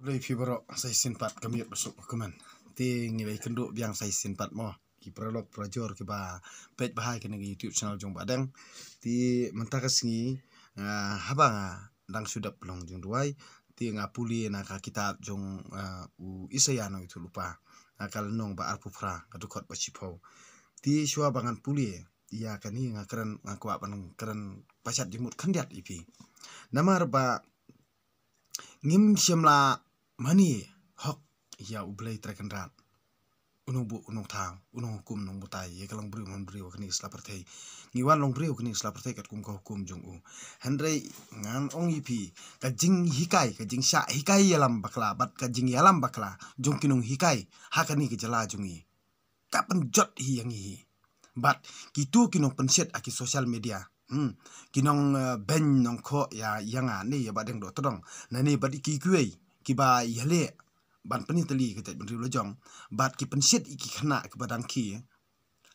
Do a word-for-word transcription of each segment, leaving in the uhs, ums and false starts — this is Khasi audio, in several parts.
Khublei phi baroh sa shisien pat, ka miet ba suk ka kmen. Te ngi la ïakynduh biang sa shisien pat mo, ki paralok parajor kiba peit bha ïa kane ka YouTube channel jong Bah Deng. Te mynta ka sngi, ah, haba nga dang shu dep pynlong jingduwai, te nga pule na ka kitab jong, ah, u Isaïah Nongïathuhlypa, na ka lynnong ba arphew phra, ka dkhot ba shiphew. Te shuwa ba ngan pule ïa kane, nga kren, nga kwah ban kren pashat jingmut khyndiat ïa phi. Namar ba ngim shym la mane hok ïa U Blei Trai Kynrad, u nongbuh u nongthaw, u nonghukum u nongbutai ïa ka longbriew manbriew ha kane ka sla pyrthei. Ngi wan longbriew ha kane ka sla pyrthei katkum ka hukum jong u. Hynrei ngan ong ïa phi, ka jinghikai, ka jingshah hikai ïalam bakla bad ka jingïalam bakla jong ki nonghikai ha kane ka jylla jong ngi, ka pynjot hi ïa ngi hi. Bad kito ki nongpynshit ha ki social media, hmm, ki nong, eh, beiñ nongkhoh ïa, ïa nga ne ïa Bah Deng Dohtdong, nane bad ki kiwei kiba ïaleh ban pynïatylli ka jaitbynriew lajong, bad ki pynshit ïa ki khynnah kiba dang khie,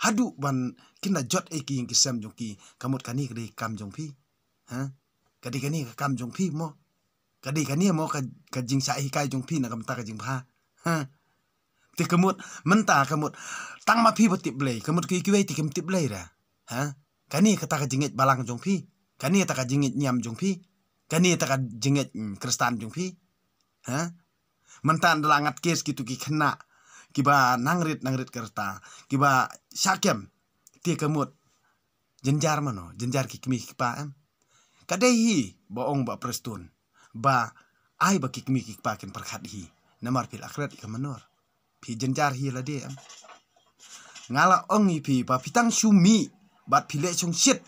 haduh ban kin da jot ïa ki ïing ki sem jong ki. Ka mut kane ka dei ka kam jong phi? Ha? Ka dei kane ka kam jong phi mo? Ka dei kane mo ka, ka jingshah hikai jong phi na ka bynta ka jingbha? Ha? Te ka mut, mynta ka mut, tang ma phi ba tip Blei, ka mut ki, kiwei te kim tip Blei re? Ha? Kane kata ka jingngeit balang jong phi? Kane kata ka jingngeit niam jong phi? Kane kata ka jingngeit, mm, Khristan jong phi? Ha? Mynta ynda la ngat kes kito ki khynnah kiba nang rit nang rit ka rta, kiba shah kem, te ka mut jynjar mano? Jynjar ki kmie ki kpa em? Ka dei hi ba ong Bah Prestone, ba ai ba ki kmie ki kpa kin pyrkhat hi. Namar phi la klet ïa ka manor, phi jynjar hi lade em? Nga la ong ïa phi ba phi tang shu mih bad phi leh shongshit,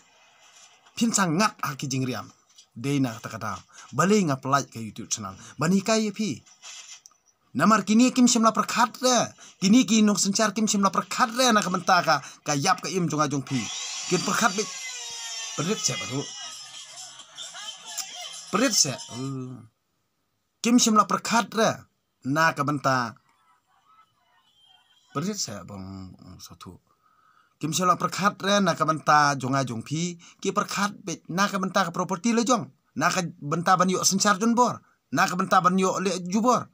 phin sa ngat ha ki jingriam. Dei na kata ka daw, balei nga plie ka YouTube channel, ban hikai ïa phi. Namar kine kim shym la pyrkhat re, kine ki nongsynshar kim shym la pyrkhat re na ka bynta ka, ka ïap ka im jong nga jong phi. Kin pyrkhat beit. Pynrit seh baroh. Pynrit seh. Hmm. Kim shym la pyrkhat re na ka bynta. Pynrit seh bang, bang sothu. Kim shym la pyrkhat re na ka bynta jong nga jong phi, ki pyrkhat beit na ka bynta ka property lajong, na ka bynta ban ïoh synshar donbor, na ka bynta ban ïoh leh jubor.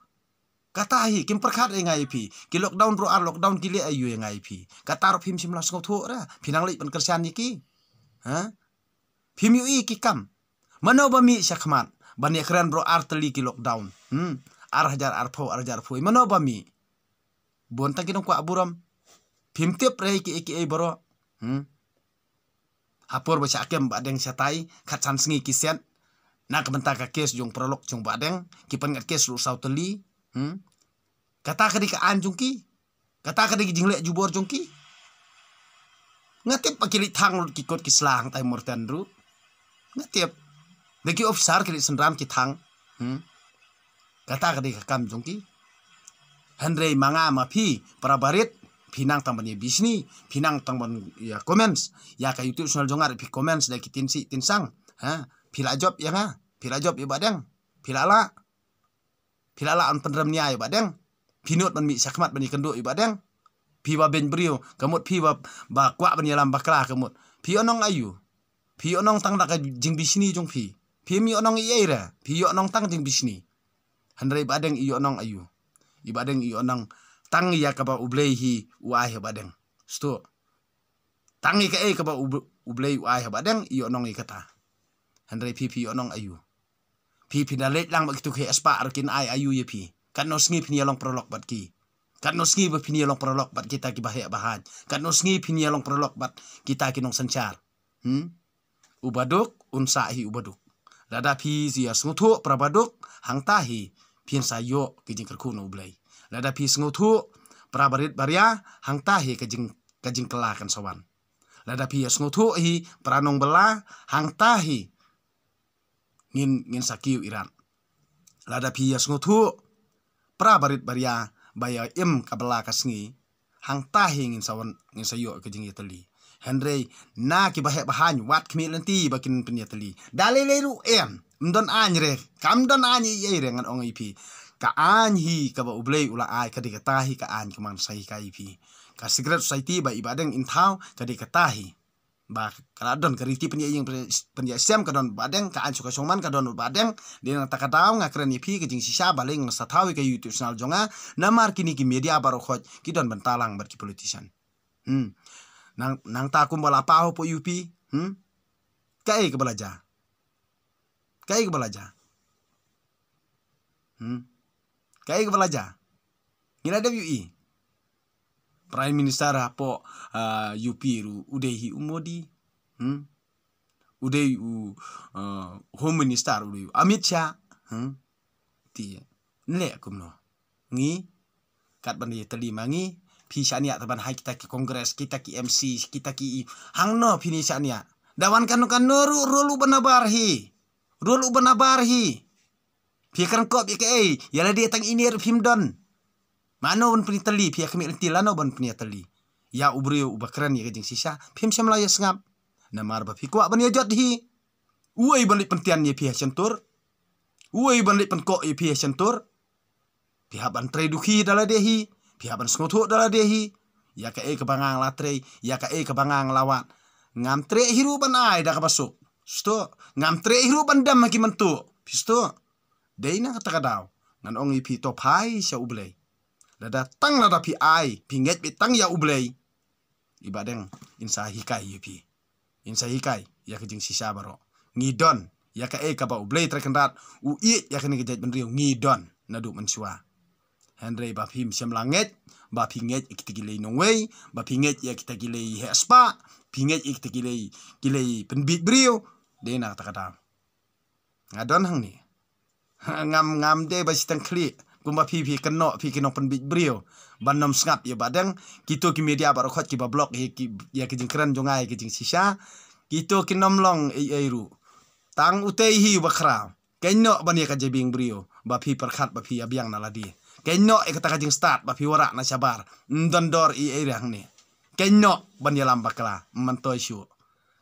Kata hi, kim pyrkhat re ïa nga ïa phi. Ki lockdown ruh ar lockdown ki leh aïu ïa nga ïa phi? Kata ruh phim shym la sngewthuh re. Phi nang leit ban kyrshan ïa ki. Ha? Phim ïohi ki kam. Mano ba mih shakhmat ban ïakren baroh ar tylli ki lockdown? Hmm. Ar hajar arphew, ar hajar arphew. Mano ba mih? Bun tang ki nongkwah burom. Phim tip re kiei kiei baroh. Hmm. Ha por ba shah kem Bah Deng shatai, khatsan sngi ki set na ka bynta ka kes jong paralok jong Bah Deng, ki pynngat kes ruh saw tylli. Hmm. Kata ka dei ka aiñ jong ki? Kata ka dei ka jingleh jubor jong ki? Nga tip ba ki leit thang lut ki kot ki sla hangtai Morten ruh. Nga tip. Da ki officer ki leit synran ki thang. Hmm. Kata ka dei ka kam jong ki. Hynrei ma nga ma phi para barit, phi nang tang ban ïa bishni, phi nang tang ban ïa comments ïa ka YouTube channel jong nga, phi comments da ki tin sih tin sang. Ha, phi la jop ïa nga, phi la jop ïa Bah Deng, phi la lah. Phi la lah ban pynrem nia ïa Bah Deng. Phi nud ban mih shakhmat ban ïakynduh ïa Bah Deng. Phi ba beiñ briew, ka mut phi ba, ba kwah ban ïalam bakla ka mut. Phi ïoh nong aïu? Phi ïoh nong tang da ka jingbishni jong phi? Phim ïoh nong ei ei re. Phi ïoh nong tang jingbishni. Hynrei Bah Deng i ïoh nong aïu? I Bah Deng i ïoh nong tang ïa kaba U Blei hi u ai ha Bah Deng. Sdang. Tang ïa kaei kaba U, U Blei u ai ha Bah Deng i ïoh nong ïa kata. Hynrei phi, phi ïoh nong aïu? Phi, phi da leit lang bad kito ki spah ruh kin ai aïu ïa phi? Katno sngi phin ïa long paralok bad ki? Katno sngi ba phin ïa long paralok bad kita kiba heh ba hain? Katno sngi phin ïa long paralok bad kita ki nongsynshar? Hmm? Uba duk un sah hi uba duk. Lada phi ïa sngewthuh para ba duk, hangta hi phin sa ïoh ki jingkyrkhu na U Blei. Lada phi sngewthuh para barit baria, hangta hi ka jing, ka jingkylla kan sa wan. Lada phi ïa sngewthuh hi para nongbylla, hangta hi ngin, ngin sa kiew irat. Lada phi ïa sngewthuh para barit baria ba ïa im ka bylla ka sngi, hangta hi ngin sa wan, ngin sa ïoh ka jingïatylli. Hynrei na kiba heh ba hain, wat khmih lynti ba kin pynïatylli. Da lei lei ruh em, ym don aiñ re, kam don aiñ ei ei re, ngan ong ïa phi. Ka aiñ hi kaba U Blei u la ai, ka dei kata hi ka aiñ ka man sa hikai ïa phi. Ka secret society ba i Bah Deng in thaw, ka dei kata hi. Ba ka la don ka riti pynïaid ïing pynïaid sem ka don ba deng, ka ain suk ka shong man ka don ba deng. Dei na kata ka daw nga kren ïa phi ka jingshisha, balei nga sa thaw ïa ka YouTube channel jong nga. Namar kine ki media baroh khoit ki don bynta lang bad ki politician. Hmm. Nang, nangta kumba la paw hapoh U P. Hmm. Kaei kaba la jia? Kaei kaba la jia? Hmm. Kaei kaba la jia? Ngi la dep ïohi. Prime Minister hapoh, ah, U P ruh u dei hi u Modi. Hmm. U dei u, ah, Home Minister u dei u Amit Shah. Hmm. Te nleh kumno? Ngi kat ban ïatylli ma ngi, phi shaniah te ban hai kita ki Congress, kita ki M C, kita ki i, hangno phin ïa shaniah? Da wan kano kano ruh, ruh u ba nabar hi. Ruh u ba nabar hi. Phi kren kop ïa kaei, ïa lade tang ine ruh phim don. Mano ban pynïatylli, phi ïa khmih lynti lano ban pynïatylli. Ïa u briew uba kren ïa ka jingshisha, phim shym la ïa sngap. Namar ba phi kwah ban ïa jot hi. Uei ban leit pyntian ïa phi ha shyntur? Uei ban leit pynkoh ïa phi ha shyntur? Phi hap ban trei dukhi da lade hi, phi hap ban sngewthuh da lade hi. Ïa kaei kaba nga la trei, ïa kaei kaba nga la wad. Ngam treh hi ruh ban ai da kaba suk. Sto, ngam treh hi ruh ban dem ha ki myntu. Phi sto. Dei na kata ka daw ngan ong ïa phi, to phai sha U Blei. Lada tang lada phi ai, phi ngeit beit tang ïa U Blei. I Bah Deng, in sa hikai ïa phi. In sa hikai ïa ka jingshisha baroh. Ngi don ïa kaei kaba U Blei Trai Kynrad u ïeit ïa kane ka jaitbynriew, ngi don naduh mynshuwa. Hynrei ba phim shym la ngeit, ba phi ngeit ïa kita ki lei nongwei, ba phi ngeit ïa kita ki lei heh spah, phi ngeit ïa kita ki lei, ki lei pynbieit briew. Dei na kata ka daw nga don hangne. Ngam, ngam dei ba shiteng khlieh kumba phi, phi kynnoh phi ki nongpynbieit briew ban ym sngap ïa Bah Deng. Kito ki media baroh khoit kiba block ïa ki, ïa ki jingkren jong nga ïa ki jingshisha. Kito kin ym long ei ei ruh. Tang utei hi uba khraw. Kynnoh ban ïa ka jabieng briew ba phi pyrkhat ba phi ïa biang na lade. Kynnoh ïa kata ka jingstad ba phi wanrah na shabar. Ym don dor ei ei hangne. Kynnoh ban ïalam bakla, ym myntoi shuh.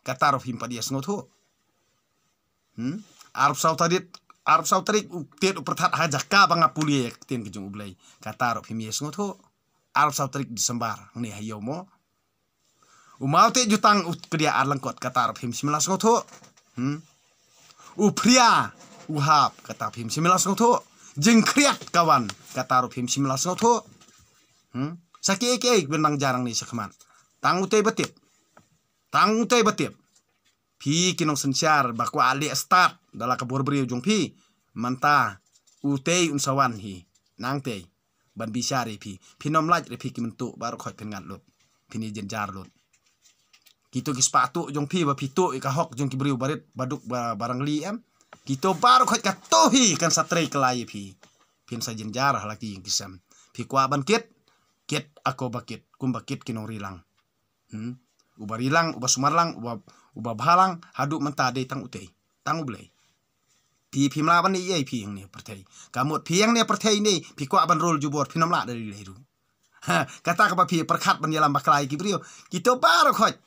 Kata ruh phim pat ïa sngewthuh. Hmm? Arphew saw tarik, arphew saw tarik u tied u pyrthat ha jaka ba nga pule ïa ka ktien ka jong U Blei. Kata ruh phim ïa sngewthuh. Arphew saw tarik December, hangne ha ïew mo. U Mawteh Jutang u kdia ar lyngkot, kata ruh phim shym la sngewthuh. Hmm? U phria u hap, kata phim shym la sngewthuh. Jingkhriat ka wan, kata ruh phim shym la sngewthuh. Hmm? Sa kiei kiei ban nang jar hangne shakhmat. Tang utei ba tip. Tang utei ba tip. Phi ki nongsynshar ba kwah leh stad da la ka bor briew jong phi. Mynta utei un sa wan hi. Nangtei ban bishar ïa phi. Phin ym lait re phi ki myntu baroh khoit phin ngat lut. Phin ïa jynjar lut. Kito ki spah tuh jong phi ba phi tuh ïa ka hok jong ki briew barit ba duk ba, ba rangli em. Kito baroh khoit ka tuh hi kan sa trei kylla ïa phi. Phin sa jynjar ha la ki ïing ki sem. Phi kwah ban kit, kit ako ba kit, kumba kit ki nongri lang. Hmm. Uba ri lang, uba sumar lang, uba, uba bha lang, haduh mynta dei tang utei, tang U Blei. Phi phim lah ban ïa phi hangne pyrthei. Ka mut phi hangne pyrthei ne, phi kwah ban rul jubor, phin ym lah da lei lei ruh. Ha, kata kaba phi pyrkhat ban ïalam bakla ïa ki briew. Kito baroh khoit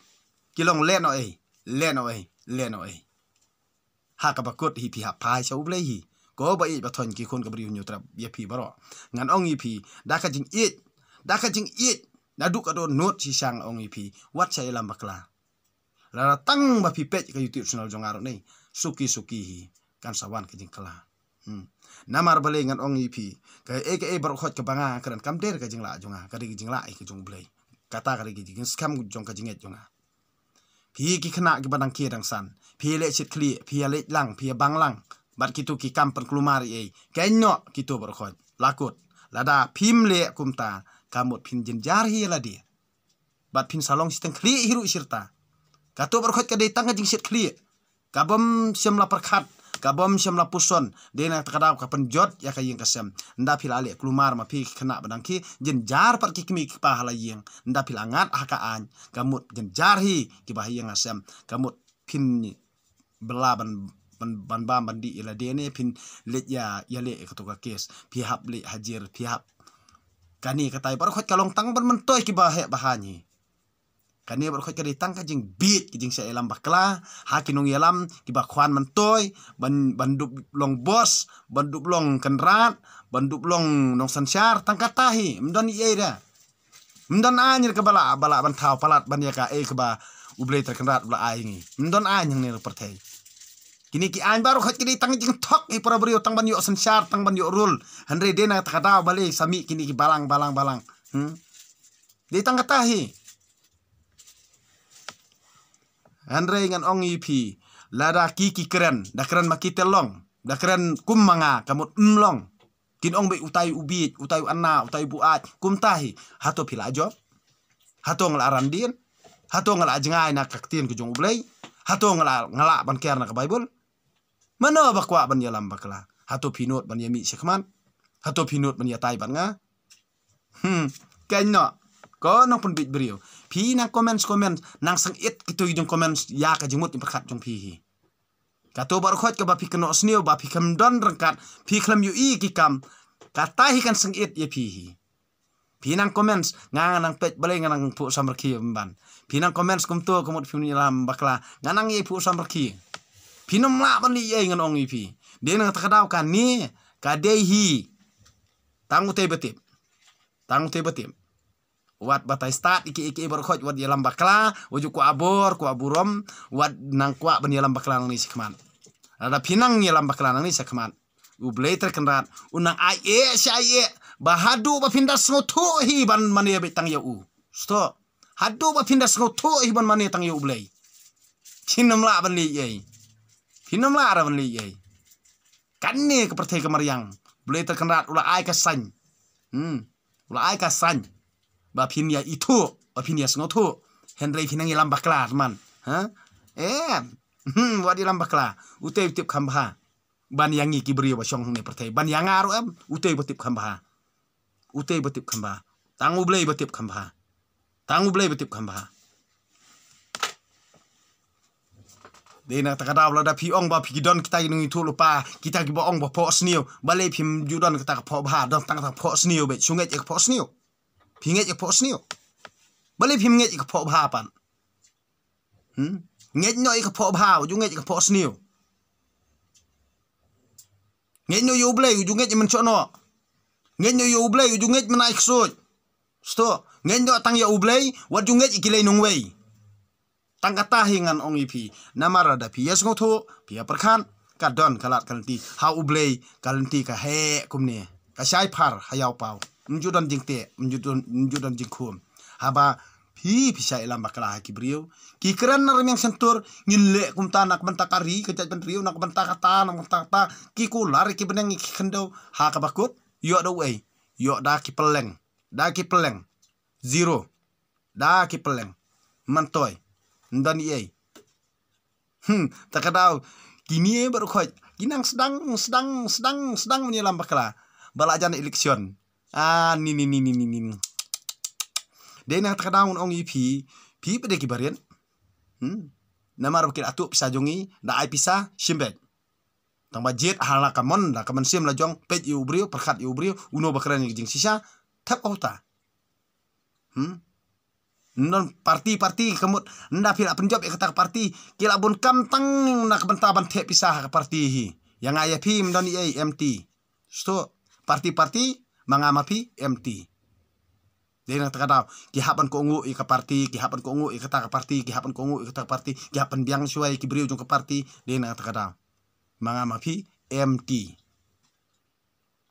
ki long lehnohei, lehnohei, lehnohei. Ha kaba kut hi phi hap phai sha U Blei hi. Ko ba ïeit ba thoiñ ki khun ka briew Hynñiewtrep ïa phi baroh. Ngan ong ïa phi da ka jingïeit, da ka jingïeit, naduh ka dohnud shisha nga ong ïa phi, wat sha ïalam bakla. Lada tang ba phi peit ka YouTube channel jong nga ruh ne, suki suki hi kan sa wan ka jingkylla. Hmm. Namar balei ngan ong ïa phi, kaei kaei baroh khoit kaba nga kren kam dei ka jinglah jong nga, ka dei ka jinglah ïa ka jong U Blei. Kata ka dei ka jingskhem jong ka jingngeit jong nga. Phi ki khynnah kiba dang khie dang san, phi leh shit khlieh, phi ïa leit lang, phi ïa bang lang bad kito ki kam pynkulmar ei ei. Kynnoh kito baroh khoit. La kut, lada phim leh kumta, ka mut phin jynjar hi ïa lade. Bad phin sa long shiteng khlieh hi ruh shirta. Kato baroh khoit ka dei tang ka jingshit khlieh. Ka bym shym la pyrkhat, ka bym shym la puson, dei na kata ka daw ka pynjot ïa ka ïing ka sem. Ynda phi la leh kulmar ma phi ki khynnah ba dang khie, jynjar pat ki kmie ki kpa ha la ïing. Ynda phi la ngat ha ka aiñ, ka mut jynjar hi kiba ha ïing ha sem, ka mut phin bylla ban, ban, ban bam ban dih ïa lade ne phin leit ïa, ïa leh ïa kato ka kes. Phi hap leit hajir, phi hap kane katai, baroh khoit ka long tang ban myntoi kiba heh ba haiñ hi. Kane baroh khoit ka dei tang ka jingbieit, ka jingshah ïalam bakla ha ki nongïalam kiba khwan myntoi ban, ban dup long boss, ban dup long kynrad, ban dup long nongsynshar, tang kata hi, ym don ei ei da. Ym don aiñ re kaba lah, ba lah ban thaw palat ban ïa kaei kaba U Blei Trai Kynrad u la ai ngi. Ym don aiñ hangne ha pyrthei. Kine ki aiñ baroh khoit ki dei tang jingthok ïa para briew, tang ban ïoh synshar, tang ban ïoh rul. Hynrei dei na kata ka daw balei sa mih kine ki balang, balang, balang. Hmm? Dei tang kata hi. Hynrei ngan ong ïa phi, lada ki ki kren, da kren ma ki te long, da kren kum ma nga, ka mut ym long. Kin ong beit utai u bieit, utai u ana, utai u buaid, kumta hi. Hato phi la jop? Hato nga la ran dien? Hato nga la jngai na ka ktien ka jong U Blei? Hato nga la, nga la ban ker na ka Baibl? Mano ba kwah ban ïalam bakla? Hato phi nud ban ïamih shakhmat? Hato phi nud ban ïatai bad nga? Hmm, keiñ noh. Ko nongpynbeit briew. Phi nang comments, comments, nang sangit kito ki jong comments ïa ka jingmut jingpyrkhat jong phi hi. Kato baroh khoit kaba phi kynnoh sniew ba phi khlem don ryngkat, phi khlem ïohi ki kam. Kata hi kan sangit ïa phi hi. Phi nang comments, nga nga nang peit balei nga nang phuh samrkhie ban. Phi nang comments kumto ka mut phim ïalam bakla, nga nang ïai phuh samrkhie. Phin ym lah ban leh ei ngan ong ïa phi. Dei na kata ka daw kane ka dei hi. Tang utei ba tip. Tang utei ba tip. Wat batai stad ïa ki, ïa ki baroh khoit, wat ïalam bakla, wat ju kwah bor, kwah burom, wat nang kwah ban ïalam bakla nangne shakhmat. Lada phi nang ïalam bakla nangne shakhmat, U Blei Trai Kynrad u nang ai eh sha ai eh, ba haduh ba phin da sngewthuh hi ban mane beit tang ïa u. Sngewthuh. Haduh ba phin da sngewthuh hi ban mane tang ïa U Blei. Phin ym lah ban leh ei. Phin ym lah ra ban leh ei. Kane ka pyrthei ka mariang. U Blei Trai Kynrad u la ai ka saiñ. Hmm. U la ai ka saiñ. Ba phin ïa ithuh, ba phin ïa sngewthuh. Hynrei phin nang ïalam bakla man. Ha? Eh. Hmm, wat ïalam bakla. Utei u tip kham bha. Ban ïa ngi ki briew ba shong hangne pyrthei. Ban ïa nga ruh em. Utei ba tip kham bha. Utei ba tip kham bha. Tang U Blei ba tip kham bha. Tang U Blei ba tip kham bha. Dei na kata ka daw lada phi ong ba phi ki don kita ki nongïathuhlypa, kita kiba ong ba phohsniew. Balei phim ju don kata ka phohbha, don tang kata ka phohsniew beit, shu ngeit ïa ka phohsniew. Phi ngeit ïa ka phohsniew. Balei phim ngeit ïa ka phohbha pat. Hmm? Ngeit noh ïa ka phohbha, ju ngeit ïa ka phohsniew. Ngeit noh ïa U Blei, ju ngeit ïa mynshohnoh. Ngeit noh ïa U Blei, ju ngeit mynai ksuid. Sngewthuh, ngeit noh tang ïa U Blei, wat ju ngeit ïa ki lei nongwei. Tang kata hi ngan ong ïa phi, namar lada phi ïa sngewthuh, phi ïa pyrkhat, ka don ka lad ka lynti, ha U Blei, ka lynti ka heh kumne, ka shai phar, ha ïawpaw. Ym ju don jingteh, ym ju don, ym ju don jingkhum. Haba, phi, phi shah ïalam bakla ha ki briew. Ki kren na rmiang shyntur, ngin leh kumta na ka bynta ka ri, ka jaitbynriew, na ka bynta kata, na ka bynta kata, ki kular, ki bneng, ki khyndew, ha kaba kut, ïoh da uei, ïoh da ki pylleng, da ki pylleng, zero. Da ki pylleng. Myntoi. Ym don ei. Hmm, ta ka daw. Kine baroh khoit. Ki nang sdang, sdang, sdang, sdang ban ïalam bakla. Ba la jan election. Ah, ni, ni, ni. Dei na ta ka daw ngan ong ïa phi. Phi pat dei ki barit. Hmm. Namar ba ki la tuh pisa jong ngi, da ai pisa, shim beit. Tang ba jied ha la ka mon, la ka mynsiem la jong, peit ïa u briew, pyrkhat ïa u briew, uno ba kren ïa ka jingshisha, thep auta. Hmm? Ym don parti, parti, ka mut, ynda phi la pynjop ïa kata ka parti, ki la bun kam tang na ka bynta ban thep pisa ha ka parti hi. Ïa nga ïa phi, ym don ei, empty. Sngewthuh, parti, parti, ma nga ma phi, empty. Dei na kata ka daw, ki hap ban kohnguh ïa ka parti, ki hap ban kohnguh ïa kata ka parti, ki hap ban kohnguh ïa kata ka parti, ki hap ban biang shuwa ïa ki briew jong ka parti, dei na kata ka daw. Ma nga ma phi, empty.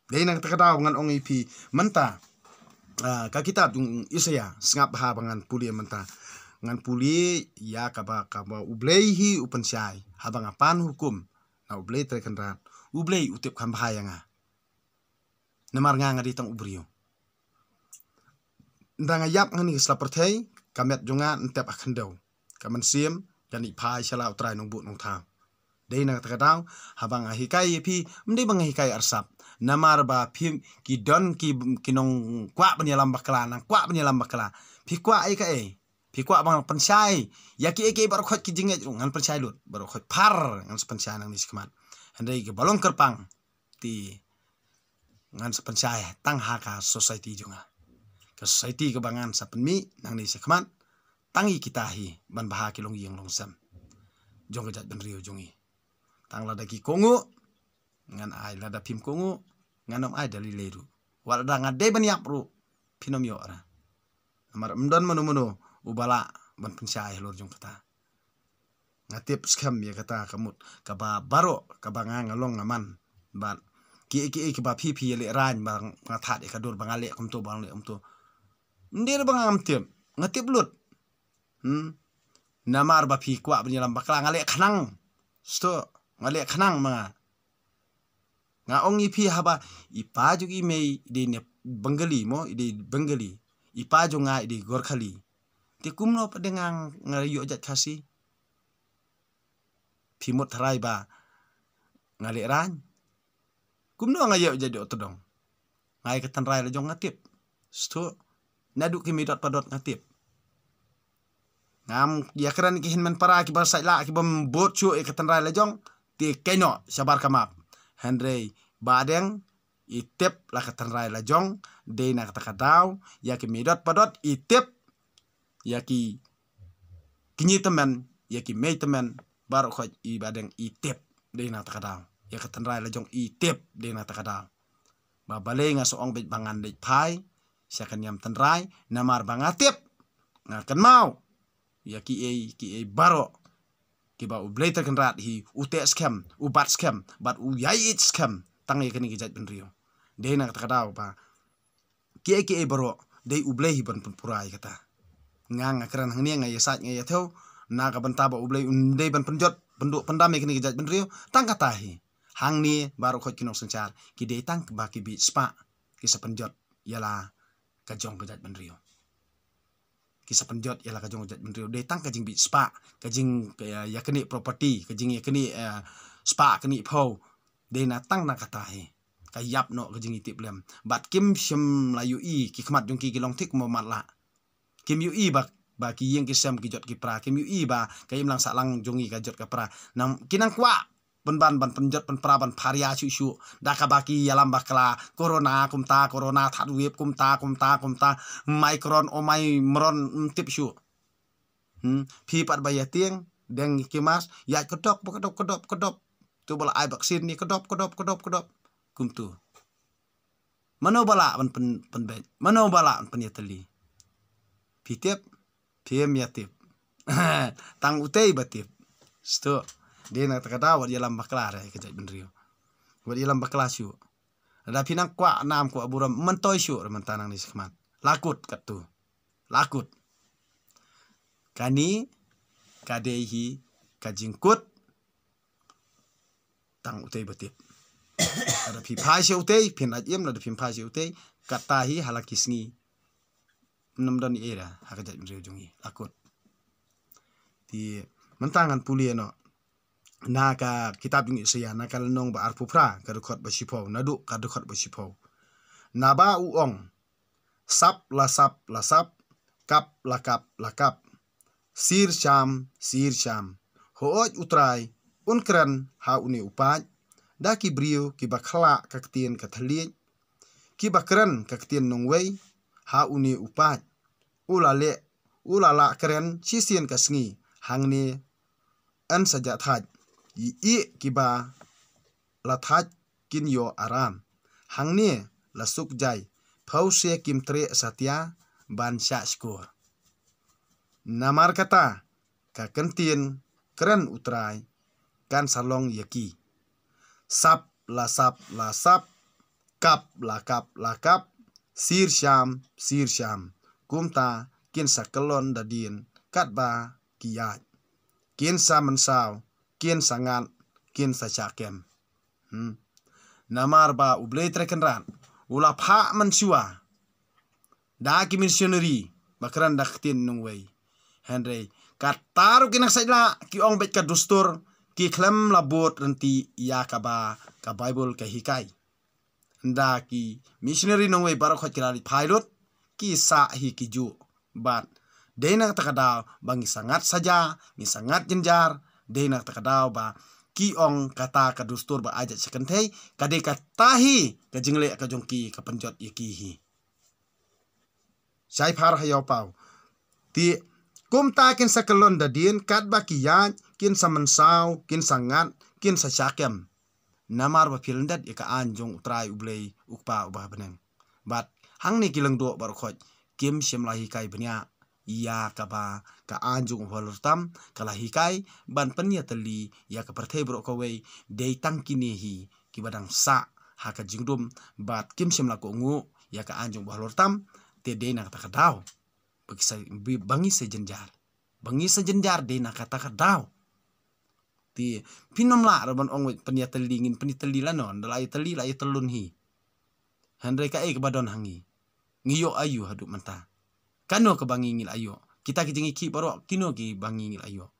Dei na kata ka daw ngan ong ïa phi mynta. Ah, ka kitab jong Isaiah, sngap bha ba ngan pule mynta. Ngan pule ïa kaba, kaba U Blei hi u pynshai. Haba nga pan hukum na U Blei Trai Kynrad, U Blei u tip kham bha ïa nga. Namar nga nga dei tang u briew. Ynda nga ïap hangne ha sla pyrthei, ka met jong nga yn tep ha khyndew. Ka mynsiem kan ïa phai sha la U Trai Nongbuh Nongthaw. Dei na kata ka daw, haba nga hikai ïa phi, ym dei ba nga hikai arsap. Namar ba phi ki don ki, ki nongkwah ban ïalam bakla, nang kwah ban ïalam bakla. Phi kwah ei ka ei. Phi kwah ba ngan pynshai ïa kiei kiei baroh khoit ki jingngeit ruh ngan pynshai lut. Baroh khoit phar ngan sa pynshai nangne shakhmat. Hynrei kiba long kyrpang te ngan sa pynshai tang ha ka society jong nga. Ka society kaba ngan sa pynmih nangne shakhmat, tang ïa kita hi ban bha ki longïing longsem jong ka jaitbynriew jong ngi. Tang lada ki kohnguh ngan ai, lada phim kohnguh ngan ym ai da lei lei ruh. Wat lada nga dei ban ïap ruh phin ym ïoh ra. Namar ym don mano mano uba lah ban pynshai halor jong kata. Nga tip skhem ïa kata ka mut kaba baroh kaba nga nga long nga man. Bad ki ki ki ba phi phi ïa leh rain ba nga thad ïa ka dur ba nga leh kumto ba nga leh kumto. Ym dei ba ngam tip, nga tip lut. Hmm. Namar ba phi kwah ban ïalam bakla nga leh khnang. Sto, nga leh khnang ma nga. Nga ong ïa phi haba i pa jong i mei i dei ne Bengali mo, i dei Bengali. I pa jong nga i dei Gorkhali. Te kumno pat de nga nga ïoh jait Khasi. Phi mut tharai ba nga leh rain. Kumno nga ïoh jait doh tdong. Nga ïa ka tynrai la jong nga tip. Sto. Naduh ki mei dot pa dot nga tip. Ngam ïa kren ki hynmen para ki ba sait la ki bym bud shuh ïa ka tynrai la jong. Te keno shabar ka map. Hynrei ba deng i tip la ka tynrai la jong. Dei na kata ka daw ïa ki mei dot pa dot i tip. Ïa ki kñi tymmen, ïa ki mei tymmen, baroh khoit i ba deng i tip. Dei na kata ka daw ïa ka tynrai la jong i tip. Dei na kata ka daw ba balei nga sa ong beit ba ngan dei phai sha ka niam tynrai, namar ba nga tip, nga kynmaw ïa ki ei ki ei baroh kiba U Blei Trai Kynrad hi u teh skhem, u bat skhem, bad u ïai ïeit skhem tang ïa kane ka jaitbynriew. Dei na kata ka daw ba ki ei ki ei baroh dei U Blei hi ban pynpura ïa kata. Nga nga kren hangne nga ïa sait nga ïa thew na ka bynta ba U Blei un dei ban pynjot pynduh pyndam ïa kane ka jaitbynriew. Tang kata hi hangne baroh khoit ki nongsynshar ki dei tang ba ki bit spah ki sa pynjot ïa la ka jong ka jaitbynriew. Ki sa pynjot ïa la ka jong ka jaitbynriew dei tang ka jingbit spah, ka jing ïa kane property, ka jing ïa kane spah kane phew. Dei na tang na kata hi ka ïap noh ka jingïatiplem. Bad kim shym la ïohi ki khmat jong ki ki long thik mo mat la. Kim ïohi ba ba ki ïing ki sem ki jot ki pra, kim ïohi ba ka imlang sahlang jong ngi ka jot ka pra. Nang ki nang kwah pynban ban pynjot pynpra ban pharia shuh shuh da kaba ki ïalam bakla, corona kumta, corona third wave kumta kumta kumta, Omicron, Omicron, ym tip shuh. Hmm, phi pat ba ïa tieng deng ki mask ïa ka dop ka dop ka dop ka dop. Tu ba la ai vaccine ni ka dop ka dop ka dop ka dop. Kumtu. Mano ba lah ban pyn pynbeit? Mano ba lah ban pynïatylli? Phi tip? Phi ym ïatip. Tang utei ba tip. Sto. Dei na kata ka daw wat ïalam bakla re ka jaitbynriew. Wat ïalam bakla shuh. Lada phi nang kwah nam kwah burom myntoi shuh re mynta nangne shakhmat. La kut katto. La kut. Kane ka dei hi ka jingkut. Tang utei ba tip. Lada phi phai sha utei phin lait im, lada phim phai sha utei kata hi ha la ki sngi. Ym don ei ei re ha ka jaitbynriew jong ngi. La kut. Te mynta ngan pule noh na ka kitab jong Isaïah na ka lynnong ba arphew phra ka dkhot ba shiphew, naduh ka dkhot ba shiphew. Naba u ong, sap la sap la sap, kap la kap la kap, sir sham sir sham. Hooid U Trai un kren ha une u paid da ki briew kiba khlak ka ktien ka thylliej, kiba kren ka ktien nongwei ha une u paid. U la leh, u la lah kren shisien ka sngi, hangne yn sa jah thait. Ïeit kiba la thait kin ïoh aram. Hangne la suk jai, phew se kim treh satia ban shah shkor. Namar kata ka kyntien kren U Trai kan sa long ïa ki. Sap la sap la sap, kap la kap la kap, sir sham sir sham. Kumta kin sa kyllon da dien katba ki ïaid. Kin sa mynsaw, kin sa ngat, kin sa shah kem. Hmm. Namar ba U Blei Trai Kynrad u la phah mynshuwa da ki missionary ba kren da ka ktien nongwei. Hynrei kata ruh ki nongshait lah ki ong beit ka dustur, ki khlem la bud rynti ïa kaba ka Baibl ka hikai. Ynda ki missionary nongwei baroh khoit ki la leit phai lut, ki sah hi ki juh. Bad dei na kata ka daw ba ngi sa ngat saja, ngi sa ngat jynjar. Dei na kata ka daw ba ki ong kata ka dustur ba ai jait sha kynthei ka dei kata hi ka jingleh ka jong ki, ka pynjot ïa ki hi. Shai phar ha ïew paw. Te kumta kin sa kyllon da dien katba ki ïaid, kin sa mynsaw, kin sa ngat, kin sa shah kem. Namar ba phi lyndet ïa ka aiñ jong U Trai U Blei U Kpa uba ha bneng. Bad hangne ki lyngdoh baroh khoit kim shym la hikai bniah ïa kaba ka aiñ jong u Halor Tam ka la hikai ban pynïatylli ïa ka pyrthei baroh kawei, dei tang kine hi kiba dang sah ha ka jingdum bad kim shym la kohnguh ïa ka aiñ jong u Halor Tam. Te dei na kata ka daw ba ki sa, ba ngi sa jynjar, ba ngi sa jynjar dei na kata ka daw. Te phin ym lah ruh ban ong wei pynïatylli, ngin pynïatylli lano, da la ïatylli la ïatyllun hi. Hynrei kaei kaba don ha ngi, ngi ïoh aïu haduh mynta? Kano kaba ngi, ngi la ïoh? Kita ki jingïakhih baroh kino kiba ngi, ngi la ïoh?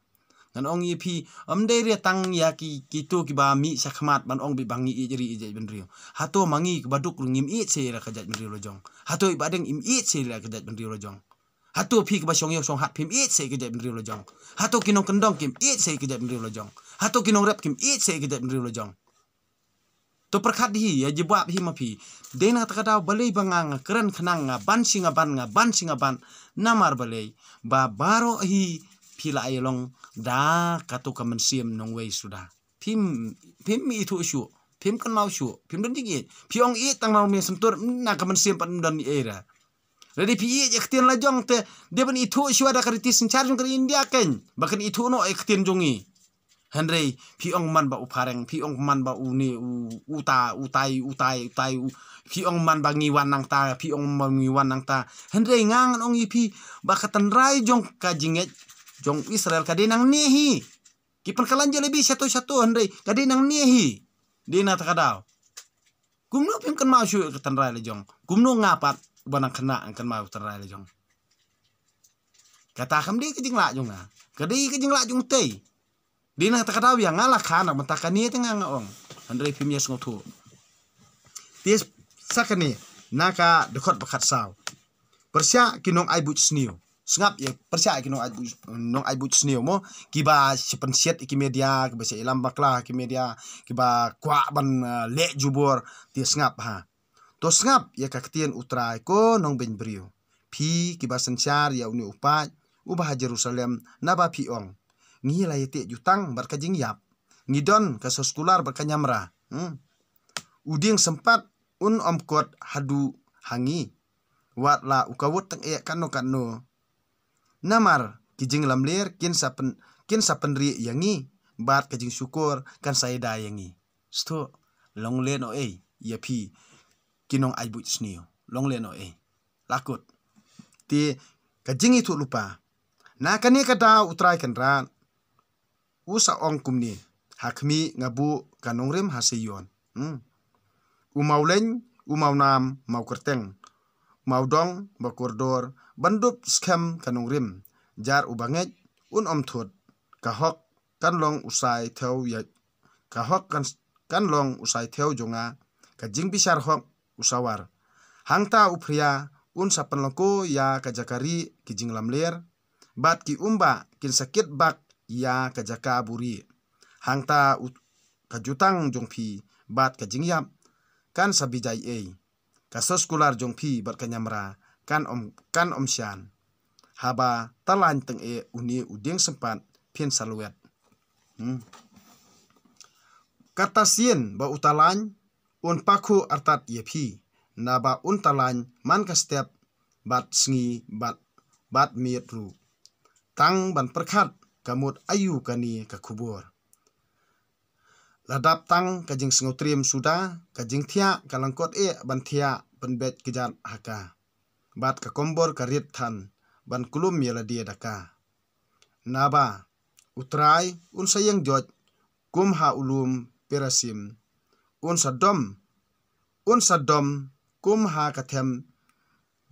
Ngan ong ïa phi, ym dei re tang ïa ki, kito kiba mih shakhmat ban ong beit ba ngi ïeit ri ïeit jaitbynriew. Hato ma ngi kiba duk ruh ngim ïeit sha ïa ka jaitbynriew la jong? Hato i Bahdeng im ïeit sha ïa ka jaitbynriew la jong? Hato phi kiba shong ïew shong hat phim ïeit sha ïa ka jaitbynriew la jong? Hato ki nongkyndong kim ïeit sha ïa ka jaitbynriew la jong? Hato ki nongrep kim ïeit sha ïa ka jaitbynriew la jong? To pyrkhat hi, ïa jubab hi ma phi. Dei na kata ka daw balei ba nga, nga kren khnang, nga ban shi nga ban, nga ban shi nga ban. Namar balei ba baroh hi phi la ïalong da kato ka mynsiem nongwei suda. Phim, phim ithuh shuh, phim kynmaw shuh, phim don jingïeit. Phi ong ïeit tang na u Mia Syntur, na ka mynsiem pat ym don ei re. Lada phi ïeit ïa ka ktien la jong te, dei ban ithuh shuwa da ka riti synshar jong ka ri India kein ba kan ithuh noh ïa ka ktien jong ngi. Hynrei phi ong man ba u phareng, phi ong man ba une u, uta, utai, utai, utai, u, phi ong man ba ngi wan nangta, phi ong man ngi wan nangta. Hynrei nga ngan ong ïa phi ba ka tynrai jong ka jingngeit jong Israel ka dei nangne hi. Ki pynkylla jalebi shato shato, hynrei ka dei nangne hi. Dei na kata ka daw. Kumno phim kynmaw shuh ïa ka tynrai la jong? Kumno nga pat ba nang khynnah ngan kynmaw ïa ka tynrai la jong? Kata kam dei ka jinglah jong nga, ka dei ka jinglah jong utei. Dei na kata ka daw ïa nga la kha na ka bynta kane te nga nga ong. Hynrei phim ïa sngewthuh. Te sa kane, na ka dkhot ba khatsaw. Pyrshah ki nongai buit sniew. Sngap ïa, pyrshah ïa ki nongai buit, nongai buit sniew mo, kiba shu pynsiat ïa ki media, kiba shu ïalam bakla ïa ki media, kiba kwah ban, eh, leh jubor. Te sngap ha. To sngap ïa ka ktien U Trai, ko nongbeiñ briew. Phi kiba synshar ïa une u paid uba ha Jerusalem, naba phi ong, ngi la ïateh jutang bad ka jingïap. Ngi don ka soskular bad ka ñiamra. Hmm. U dieng sympat un ym kot haduh ha ngi. Wat la u kawut tyngeh katno katno. Namar ki jinglamler kin sa pyn, kin sa pynrieh ïa ngi, bad ka jingshukor kan sa ïada ïa ngi. Sngewthuh, long lehnohei ïa phi ki nongai buit sniew. Long lehnohei. La kut. Te ka jingithuhlypa. Na kane ka daw U Trai Kynrad u sa ong kumne, ha khmih nga buh ka nongrim ha Seion. Hmm. U mawleiñ, u mawnam, mawkyrteng, mawdong, bakordor, ban dup skhem ka nongrim. Jar u bangeit un ym thut, ka hok kan long u sai thew ïa, ka hok kan, kan long u sai thew jong nga, ka jingbishar hok u sawar. Hangta u phria un sa pynlongko ïa ka jaka rieh ki jinglamler, bad ki umbah kin sa kit bak ïa ka jaka buri. Hangta u, ka jutang jong phi bad ka jingïap kan sa bijai ei. Ka soskular jong phi bad ka ñiamra kan ym, kan ym shan. Haba talain tyngeh une u dieng sympat phin sa lwet. Hmm. Kata sien ba u talain un pakhuh artat ïa phi, naba un talain man ka step bad sngi bad, bad miet ruh. Tang ban pyrkhat ka mut aïu kane ka khubor. La dap tang ka jingsngewtriem suda, ka jingthiah ka lyngkot eh ban thiah pynbeit kjat ha ka. Bad ka kombor ka rit than ban klum ïa lade da ka. Naba U Trai un sa ïeng joit kum ha u lum Perasim. Un sa dom, un sa dom kum ha ka them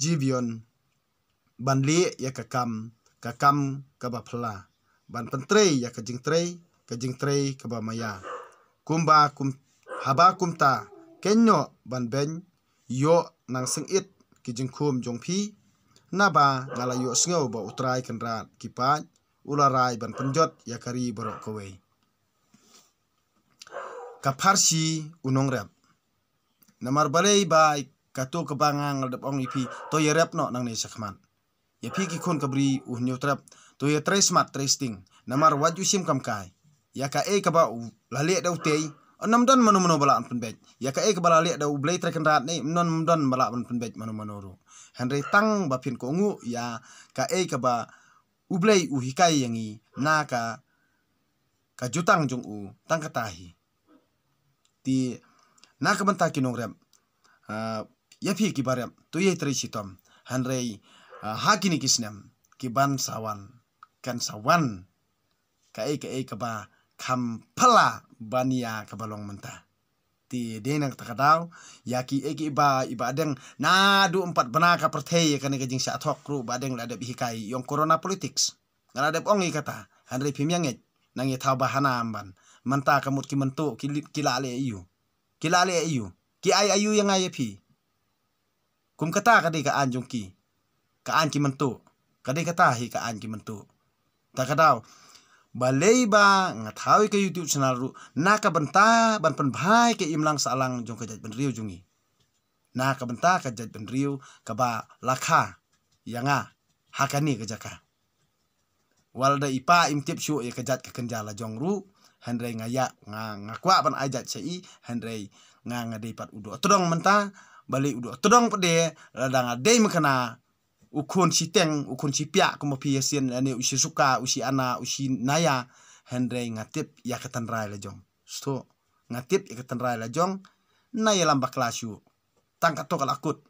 Gibeon, ban leh ïa ka kam, ka kam kaba phylla, ban pyntrei ïa ka jingtrei, ka jingtrei kaba maïa. Kumba kum, haba kumta, kynnoh ban beiñ, ïoh nang sngewit ki jingkhum jong phi, naba nga la ïohsngew ba U Trai Kynrad ki paid u la rai ban pynjot ïa ka ri baroh kawei. Ka pharshi u nongrep. Namar balei ba kato kaba nga nga la dep ong ïa phi, to ïarep noh nangne shakhmat. Ïa phi ki khun ka bri u Hynñiewtrep, to ïatrei smat trei sting. Namar wat ju shim kam kai. Ïa kaei kaba u la leh da utei, Ym don mano mano ba lah ban pynbeit ïa kaei kaba la leh da U Blei Trai Kynrad ne, ym don, ym don ba lah ban pynbeit mano mano ruh. Hynrei tang ba phin kohnguh ïa kaei kaba U Blei u hikai ïa ngi na ka, ka jutang jong u, tang kata hi. Te na ka bynta ki nongrep, ah, ïa phi kiba rep, to ïai trei shitom. Hynrei, ah, ha kine ki snem ki ban sa wan, kan sa wan kaei kaei kaba kham phylla ban ïa kaba long mynta. Te dei na kata ka daw ïa kiei kiei ba, i Bah Deng, naduh ym pat bna ka pyrthei ïa kane ka jingshah thok ruh Bah Deng la dep hikai ïong corona politics. Nga la dep ong ïa kata, hynrei phim ïa ngeit. Nang ïa thaw bahana ym ban. Mynta ka mut ki mynta ki li-, ki la leh aïu? Ki la leh aïu? Ki ai aïu ïa nga ïa phi? Kum kata ka dei ka aiñ jong ki. Ka aiñ ki mynta. Ka dei kata hi ka aiñ ki mynta. Ta ka daw. Balei ba nga thaw ïa ka YouTube channel ruh na ka bynta ban pynbha ïa ka imlang sahlang jong ka jaitbynriew jong ngi. Na ka bynta ka jaitbynriew kaba la kha ïa nga ha kane ka jaka. Wat la da i pa im tip shuh ïa ka jait ka kynja la jong ruh, hynrei nga ïa, nga, nga kwah ban ai jait sha i, hynrei nga, nga dei pat u doh tdong mynta. Balei u doh tdong pat de, lada nga dei mynta u khun shiteng, u khun shipiah, kumba phi ïa sien, lane u shi suka, u shi ana, u shi naya, hynrei nga tip ïa ka tynrai la jong. Sto, nga tip ïa ka tynrai la jong, na ïalam bakla shuh. Tang katto ka la kut.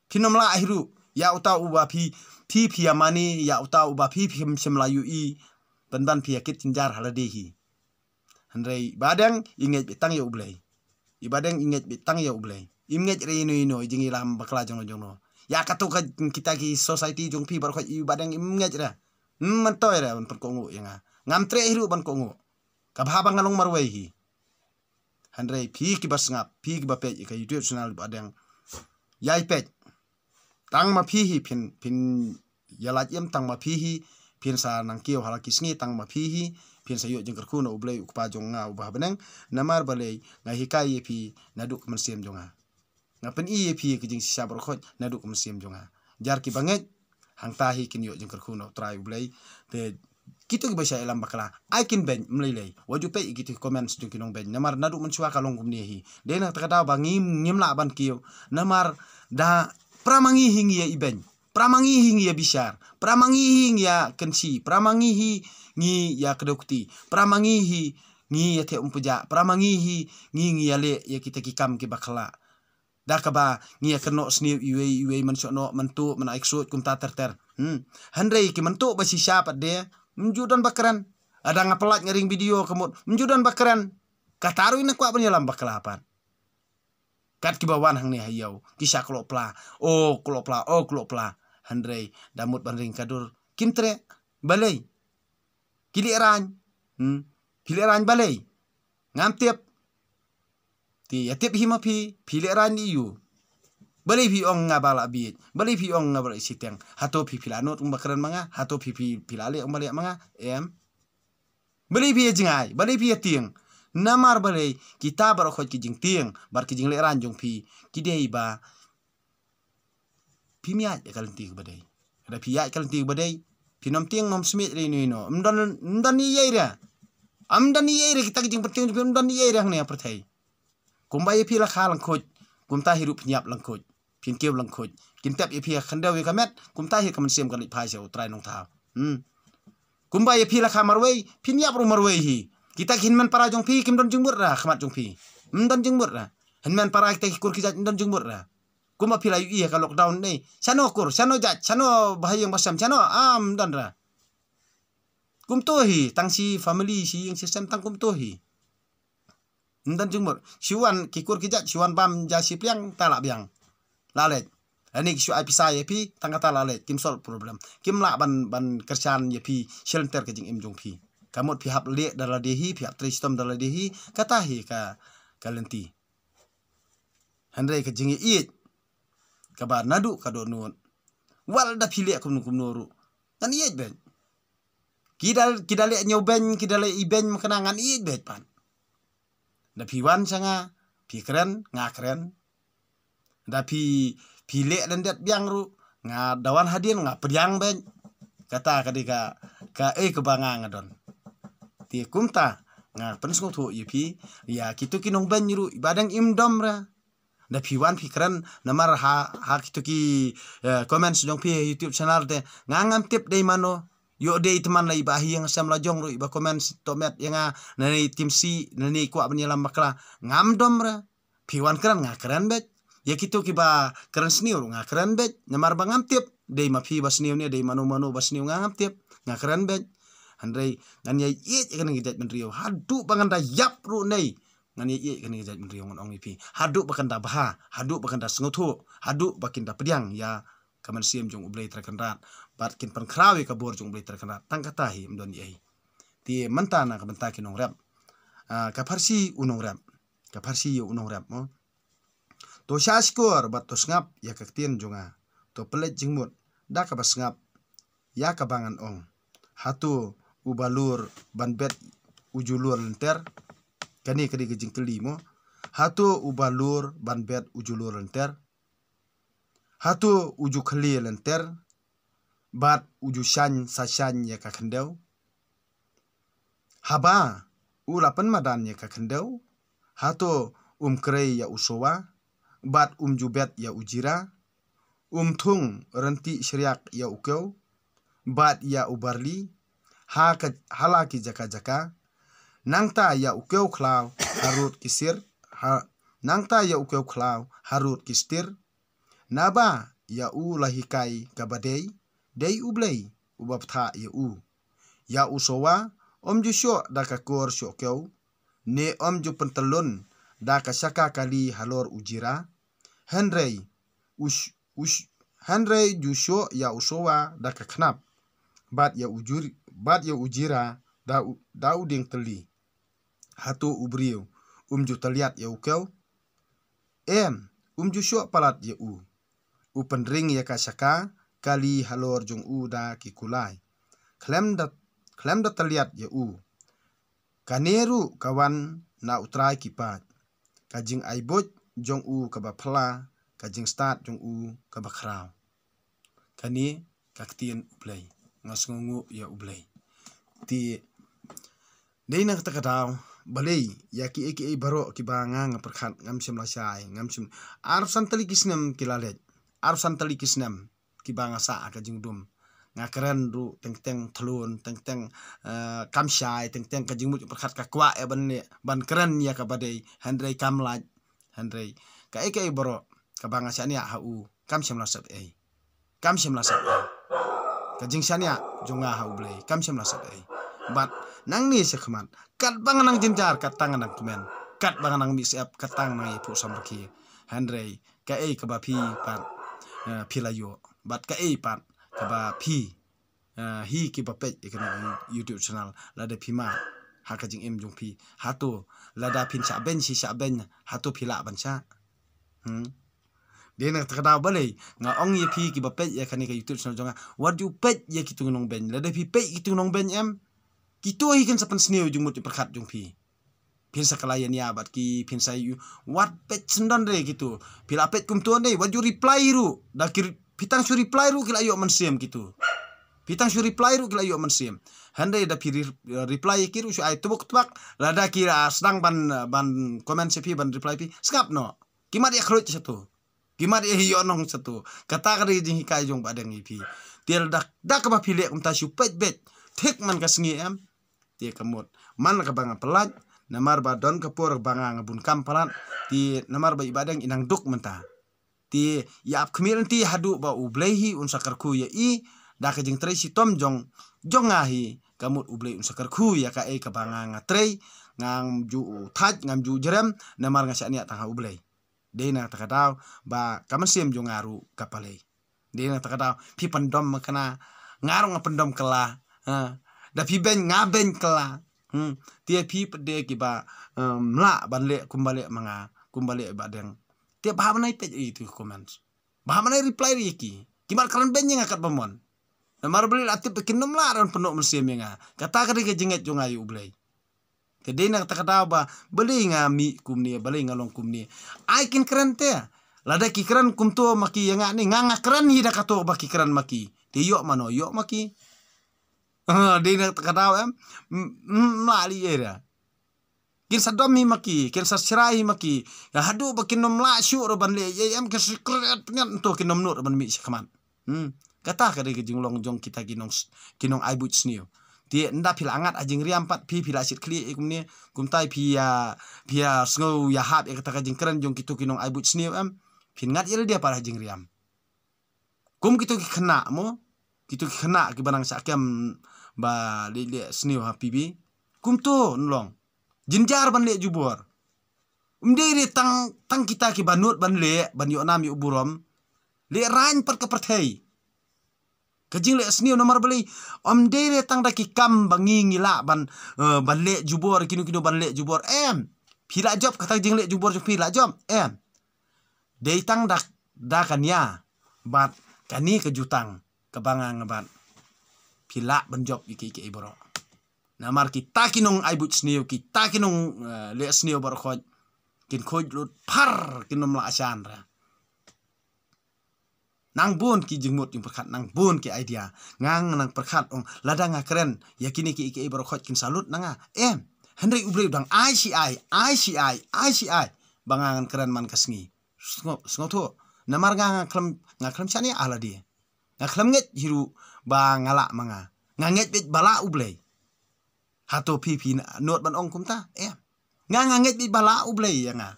Phin ym lah hi ruh ïa uta uba phi, phi, phi ïa mane, ïa uta uba phi, phi shym la ïohi. Pynban phi ïa kit jynjar ha lade hi. Hynrei i Bah Deng i ngeit beit tang ïa U Blei. I Bah Deng i ngeit beit tang ïa U Blei. Im ngeit re ino ino i jingïalam bakla jongno jongno. Ïa katto ka, kita ki society jong phi baroh khoit i Bah Deng im ngeit re. Ym myntoi re ban pynkohnguh ïa nga. Ngam treh hi ruh ban kohnguh. Ka bha ba nga long marwei hi. Hynrei phi kiba sngap, phi kiba peit ïa ka YouTube channel Bah Deng, ïai peit. Tang ma phi hi phin, phin ïa lait im, tang ma phi hi phin sa nang kiew ha la ki sngi, tang ma phi hi phin sa ïoh jingkyrkhu na U Blei U Kpa jong nga uba ha bneng. Namar balei? Nga hikai ïa phi naduh ka mynsiem jong nga. Nga pyni ïa phi ka jingshisha baroh khoit naduh ka mynsiem jong nga. Jar kiba ngeit, hangta hi kin ïoh jingkyrkhu na U Trai U Blei. Te kito kiba shah ïalam bakla, ai kin beiñ, ym lei lei. Wat ju peit ïa kito ki comments jong ki nongbeiñ. Namar naduh mynshuwa ka long kumne hi. Dei na kata ka daw ba ngim, ngim lah ban kiew. Namar da, para ma ngi hi ngi ïa ibeiñ. Para ma ngi hi ngi ïa bishar. Para ma ngi hi ngi ïa kynshi. Para ma ngi hi ngi ïa kdew kti. Para ma ngi hi ngi ïa theh umpjah. Para ma ngi hi ngi, ngi ïa leh ïa kita ki kam kiba khlaiñ. Da kaba ngi ïa kynnoh sniew iwei iwei, mynshohnoh, myntuh, mynai ksuid, kumta ter ter. Hmm. Hynrei ki myntuh ba shisha pat de, ym ju don ba kren. Lada nga pyllait nga ring video ka mut, ym ju don ba kren. Kata ruh i na kwah ban ïalam bakla pat. Kat kiba wan hangne ha ïew, ki shah kloh pla, oh kloh pla, oh kloh pla. Hynrei da mut ban ring ka dur, kim treh. Balei? Ki lehraiñ. Hmm. Phi lehraiñ balei? Ngam tip. Te ïa tip hi ma phi, phi lehraiñ ïa u. Balei phi ong nga ba la bieit? Balei phi ong nga ba la shiteng? Hato phi, phi la nud ong ba kren ma nga? Hato phi, phi, phi la leh ong ba leh ma nga? Em. Balei phi ïa jngai? Balei phi ïa tieng? Namar balei? Kita baroh khoit ki jingtieng bad ki jinglehraiñ jong phi ki dei ba phim ïaid ïa ka lynti kaba dei. Lada phi ïaid ka lynti kaba dei, phin ym tieng, ym smiej re ino ino. Ym don, ym don ei ei re. Ym don ei ei re, kita ki jingpyntieng jong phi ym don ei ei re hangne ha pyrthei. Kumba ïa phi la kha lyngkhuid, kumta hi ruh phin ïap lyngkhuid. Phin kiew lyngkhuid. Kin tep ïa phi ha khyndew ïa ka met, kumta hi ka mynsiem kan leit phai sha U Trai Nongthaw. Hmm. Kumba ïa phi la kha marwei, phin ïap ruh marwei hi. Kita ki hynmen para jong phi kim don jingmut re ha khmat jong phi. Ym don jingmut re. Hynmen para kita ki kur ki jait ym don jingmut re. Kumba phi la ïohi ha ka lockdown ne. Shano kur, shano jait, shano bahaïing basem, shano, ah, ym don re. Kumto hi, tang shi family, shi ïing shi sem tang kumto hi. Ym don jingmut. Shi wan ki kur ki jait, shi wan bam ja shi pliang, ta la biang. La leit. Lane ki shu ai pisa ïa phi, tang kata la leit, kim solve problem. Kim lah ban, ban kyrshan ïa phi, shi lynter ka jingim jong phi. Ka mut phi hap leh da lade hi, phi hap trei shitom da lade hi, kata hi ka, ka lynti. Hynrei ka jingïaieit kaba naduh ka dohnud, wat la da phi leh kumno kumno ruh, ngan ïaieit beit. Ki da, ki da leh ñiewbeiñ, ki da leh ibeiñ, ma kane ngan ïaieit beit pat. Da phi wan sha nga, phi kren, nga kren. Da phi, phi leh lyndet biang ruh, nga da wan hadien nga pdiang beit. Kata ka dei ka, kaei kaba nga nga don. Te kumta, Nga pynsngewthuh ïa phi, ïa kito ki nongbeiñ ruh ba dang im dom ra. Da phi wan phi kren namar ha, ha kito ki, eh, comments jong phi YouTube channel te. Nga ngam tip dei mano. Ïoh dei tymmen la iba hi ïa nga sem la jong ruh iba comments to met ïa nga, nane tim si, nane kwah ban ïalam bakla. Ngam dom ra. Phi wan kren nga kren beit. Ïa kito kiba kren sniew ruh nga kren beit. Namar ba ngam tip. Dei ma phi ba sniew ne, dei mano mano ba sniew nga ngam tip. Nga kren beit. Hynrei ngan ïa ïeit ïa kane ka jaitbynriew. Haduh ba ngan da ïap ruh ne. Ngan ïa ïeit ïa kane ka jaitbynriew ngan ong ïa phi. Haduh ba kan da bha, haduh ba kan da sngewthuh, haduh ba kin da pdiang ïa ka mynsiem jong U Blei Trai Kynrad. Bad kin pynkhraw ïa ka bor jong U Blei Trai Kynrad. Tang kata hi ym don ei. Te mynta na ka bynta ki nongrep. Ah, ka pharshi u nongrep. Ka pharshi ïa u nongrep mo. To shah shkor bad to sngap ïa ka ktien jong nga. To pynleit jingmut da kaba sngap ïa kaba ngan ong. Hato uba lur ban bet u ju lur lynter? Kane ka dei ka jingkylli mo. Hato uba lur ban bet u ju lur lynter? Hato u ju khlieh lynter bad u ju shaiñ sa shaiñ ïa ka khyndew? Haba u la pynmadan ïa ka khyndew, hato um krei ïa u sowa bad um ju bet ïa u jira? Um thung ryntih shriak ïa u kew bad ïa u barli ha ka, ha la ki jaka jaka. Nangta ïa u kew khlaw harud ki sir, ha, nangta ïa u kew khlaw harud ki stir. Naba ïa u la hikai kaba dei, dei U Blei uba bthah ïa u. Ïa u sowa ym ju shoh da ka kor shoh kew, ne ym ju pyntyllun da ka shaka kali halor u jira. Hynrei u sh-, u sh-, hynrei ju shoh ïa u sowa da ka khnap, bad ïa u jur-, bad ïa u jira da u, da u dieng tylli. Hato u briew um ju tylliat ïa u kew? Em, um ju shoh palat ïa u. U pynring ïa ka shaka kali halor jong u da ki kulai. Khlem da, khlem da tylliat ïa u. Kane ruh ka wan na U Trai ki paid. Ka jingai buit jong u kaba phylla, ka jingstad jong u kaba khraw. Kane ka ktien U Blei. Nga sngewnguh ïa U Blei. Te dei na kata ka daw, balei ïa kiei kiei baroh kiba nga nga pyrkhat ngam shym la shai, ngam shym. Arphew san tylli ki snem ki la leit. Arphew san tylli ki snem kiba nga sah ha ka jingdum. Nga kren ruh teng teng thlun, teng teng, eh, kam shai, teng teng ka jingmut jingpyrkhat ka kwah ïa ban leh, ban kren ïa kaba dei, hynrei kam lait, hynrei kaei kaei baroh kaba nga shaniah ha u, kam shym la sep ei. Kam shym la sep ei. Ka jingshaniah jong nga ha U Blei kam shym la sep ei. Bad nangne shakhmat, katba nga nang jynjar, katba nga nang kmen, katba nga nang mih syep, katba nga nang ïaphuh samrkhie. Hynrei kaei kaba phi pat, eh, phi la ïoh, bad kaei pat kaba phi, eh, hi kiba peit ïa kane ka YouTube channel, lada phi mad ha ka jingim jong phi, hato lada phin shah beiñ shi shah beiñ, hato phi lah ban shah? Hmm. Dei na kata ka daw balei nga ong ïa phi kiba peit ïa kane ka YouTube channel jong nga, wat ju peit ïa kitu ki nongbeiñ. Lada phi peit kitu ki nongbeiñ em, kito hi kin sa pynsniew jingmut jingpyrkhat jong phi. Phin sa kylla ïania bad ki, phin sa ïoh, wat peit syndon re kitu. Phi la peit kumto ne, wat ju reply ruh. Da ki re-, phi tang shu reply ruh ki la ïoh mynsiem kitu. Phi tang shu reply ruh ki la ïoh mynsiem. Hynrei da phi re-, reply ki ruh shu ai tbuk tbak. Lada ki, ah, sdang ban, ban comment sha phi, ban reply phi, sngap noh. Ki mad ïa khluit shatu. Ki mad ïa hi ïoh nong shatu. Kata ka dei ka jinghikai jong Bah Deng ïa phi. Te lada, da kaba phi leh kumta shu peit beit. Thik man ka sngi em. Te ka mut man la kaba nga pyllait, namar ba don ka por ba nga nga bun kam palat. Te namar ba i Bah Deng i nang duk mynta. Te ïa ap khmih lynti haduh ba U Blei hi un sa kyrkhu ïa i da ka jingtrei shitom jong, jong nga hi. Ka mut U Blei un sa kyrkhu ïa kaei kaba nga nga trei, ngam ju thait, ngam ju jrem, namar nga shaniah tang ha U Blei. Dei na kata ka daw ba ka mynsiem jong nga ruh ka palei. Dei na kata ka daw phi pyndom ma kane, nga ruh nga pyndom kylla. Ha. Da phi beiñ nga beiñ kylla. Hmm. Te phi pat de kiba, em, lah ban leh kumba leh ma nga, kumba leh Bah Deng. Te bha ban ai peit ïa itu comment. Bha ban ai reply ïa ki. Ki mad kren beiñ ïa nga katba mon. Namar balei la tip ba kin nym lah ban pynnoh mynsiem ïa nga. Kata ka dei ka jingngeit jong nga ïa U Blei. Te dei na kata ka daw ba balei nga mih kumne, balei nga long kumne. Ai kin kren te. Lada ki kren kumto ma ki ïa nga ne, nga nga kren hi da kato ba ki kren ma ki. Te ïoh mano, ïoh ma ki. Ah, dei na kata ka daw em. M-, m-, mla li era. Kin sa dom hi ma ki, kin sa shrai hi ma ki. Haduh ba kin ym lah shuh ruh ban leh ei ei em, kin sa kret ngat nto kin ym nud ruh ban mih shakhmat. Hmm. Kata ka dei ka jinglong jong kita ki nong s-, ki nong ai buit sniew. Te ynda phi la ngat ha jingriam pat phi, phi la shit khlieh ïa kumne, kumta phi ïa, phi ïa sngew ïahap ïa kata ka jingkren jong kito ki nong ai buit sniew em. Phin ngat ïa lade pat ha jingriam. Kum kito ki khynnah mo, kito ki khynnah kiba nang shah kem ba leh leh sniew ha P B. Kumto nlong. Jynjar ban leh jubor. Ym dei re tang, tang kita kiba nud ban leh, ban ïoh nam ïoh burom. Leh rain pat ka pyrthei. Ka jingleh sniew namar balei, ym dei re tang da ki kam ba ngi ngi lah ban, eh, ban leh jubor, kino kino ban leh jubor. Em. Phi lah jop kata jingleh jubor jong phi lah jop. Em. Dei tang da, da ka nia bad kane ka jutang kaba nga nga bad phi lah ban jop ïa kiei kiei baroh. Namar kita ki nong ai buit sniew, kita ki nong, eh, leh sniew baroh khoit, kin khuid lut phar, kin ym lah shan re. Nang bun ki jingmut jingpyrkhat, nang bun ki idea. Nga nga nang pyrkhat ong lada nga kren ïa kine kiei kiei baroh khoit kin sa lut na nga. Em. Hynrei U Blei u dang ai shi ai, ai shi ai, ai shi ai ba nga ngan kren man ka sngi. Sngew, sngewthuh. Namar nga nga khlem, nga khlem shaniah ha lade. Nga khlem ngeit hi ruh ba nga lah ma nga. Nga ngeit beit ba lah U Blei. Hato phi phi nud ban ong kumta? Em. Nga nga ngeit beit ba lah U Blei ïa nga.